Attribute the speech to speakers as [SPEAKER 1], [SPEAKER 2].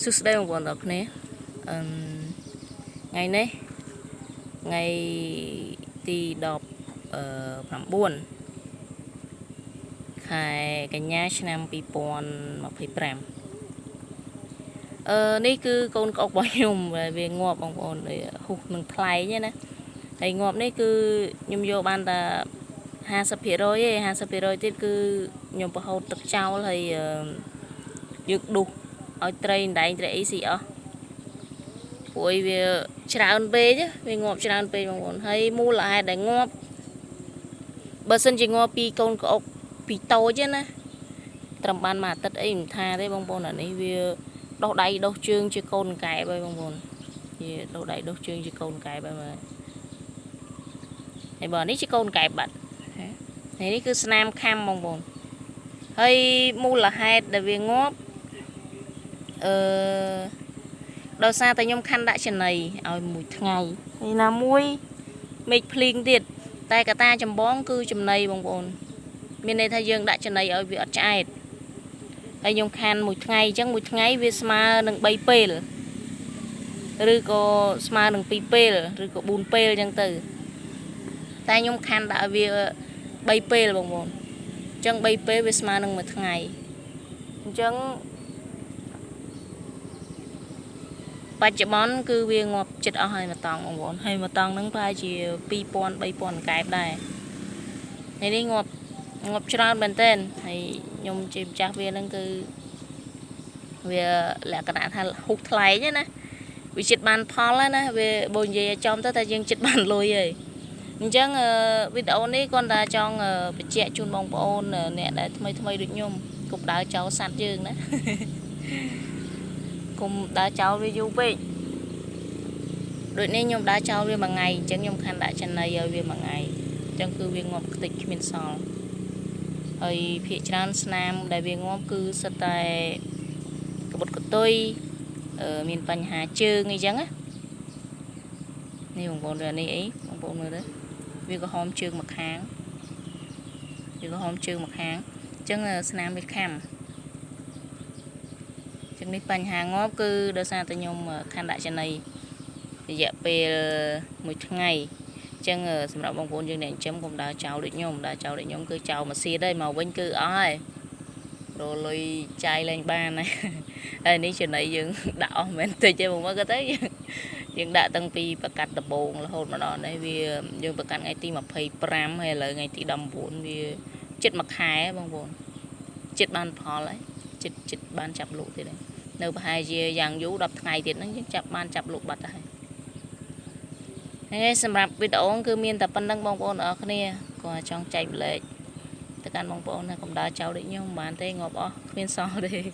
[SPEAKER 1] សួស្តីបងប្អូនទាំងអស់គ្នាអឺមថ្ងៃនេះថ្ងៃទី10 9ខែកញ្ញាឆ្នាំ2025នេះគឺកូនក្អុករបស់ខ្ញុំដែលវាងាប់បងប្អូនហ៊ុសនឹងថ្លែងណាហើយងាប់នេះគឺខ្ញុំយកបានតែ50%ទេ50%ទៀតគឺខ្ញុំប្រហូតទឹកចោលហើយយើងដុសឲ្យត្រីអណ្ដែងត្រីអីស៊ីអស់ព្រោះអីវាច្រើនពេកវាងាប់ច្រើនពេកបងប្អូនហើយមូលហេតុដែលងាប់បើសិនជាងាប់ពីកូនក្អុកពីតូចណាត្រឹមបានមួយអាទិត្យអីមិនថាទេបងប្អូនអានេះវាដោះដៃដោះជើងជាកូនកែបហើយបងប្អូនជាដោះដៃដោះជើងជាកូនកែបហើយមើលហើយបើនេះជាកូនកែបបាត់ហើយនេះគឺស្នាមខាំបងប្អូនហើយមូលហេតុដែលវាងាប់អឺដោយសារតែខ្ញុំខណ្ឌដាក់ចំណីឲ្យមួយថ្ងៃហើយណាមួយមេឃភ្លៀងទៀតតែកតាចម្បងគឺចំណីបងប្អូនមានន័យថាយើងដាក់ចំណីឲ្យវាអត់ឆ្អែតហើយខ្ញុំខានមួយថ្ងៃអញ្ចឹងមួយថ្ងៃវាស្មើនឹង3ពេលឬក៏ស្មើនឹង2ពេលឬក៏4ពេលអញ្ចឹងទៅតែខ្ញុំខានដាក់ឲ្យវា3ពេលបងប្អូនអញ្ចឹង3ពេលវាស្មើនឹងមួយថ្ងៃអញ្ចឹងបច្ចុប្បន្នគឺវាងាប់ចិត្តអស់ហើយមួយតង់បងប្អូនហើយមួយតង់ហ្នឹងប្រហែលជា2000 3000កែបដែរហើយនេះងាប់ងាប់ច្រើនមែនទែនហើយខ្ញុំជាម្ចាស់វាហ្នឹងគឺវាលក្ខណៈថាហ៊ុសថ្លែងណាវាចិត្តបានផលណាវាបើនិយាយឲ្យចំទៅតែយើងចិត្តបានលុយហើយអញ្ចឹងវីដេអូនេះគ្រាន់តែចង់បញ្ជាក់ជូនបងប្អូនអ្នកដែលថ្មីថ្មីដូចខ្ញុំកុំដើរចោលសត្វយើងណាកុំដើរចោលវាយូរពេកដូចនេះខ្ញុំដើរចោលវាមួយថ្ងៃអញ្ចឹងខ្ញុំខានដាក់ចំណីឲ្យវាមួយថ្ងៃអញ្ចឹងគឺវាងាប់ខ្ទេចគ្មានសល់ហើយភាកច្រើនស្នាមដែលវាងាប់គឺសិតតែកបុតកតុយមានបញ្ហាជើងអីចឹងណានេះបងប្អូននេះអីបងប្អូនមើលទៅវាក្រហមជើងមួយខាងវាក្រហមជើងមួយខាងអញ្ចឹងស្នាមវាខាំចឹងនេះបញ្ហាងាប់គឺដោយសារតែខ្ញុំខានដាក់ចំណីរយៈពេលមួយថ្ងៃអញ្ចឹងសម្រាប់បងប្អូនយើងអ្នកចិញ្ចឹមកុំដើរចោលដូចខ្ញុំដើរចោលដូចខ្ញុំគឺចោលមួយសៀតហើយមកវិញគឺអស់ហើយរលុយចាយលែងបានហើយហើយនេះចំណីយើងដាក់អស់មិនតិចទេបងប្អូនក៏ទៅយើងដាក់តាំងពីប្រកាត់ដំបងរហូតមកដល់នេះវាយើងប្រកាសថ្ងៃទី25ហើយឥឡូវថ្ងៃទី19វាចិត្តមួយខែបងប្អូនចិត្តបានផលហើយចិត្តចិត្តបានចាប់លក់ទៀតហើយនៅប្រហែលជាយ៉ាងយូរ10ថ្ងៃទៀតហ្នឹងយើងចាប់បានចាប់លក់បាត់ហើយហើយសម្រាប់វីដេអូគឺមានតែប៉ុណ្្នឹងបងប្អូនអរគ្នាក៏ចង់ចែកម្លែកទៅកាន់បងប្អូនណាកុំដើរចោលដូចខ្ញុំមិនបានទេងាប់អស់គ្មានសល់ទេ។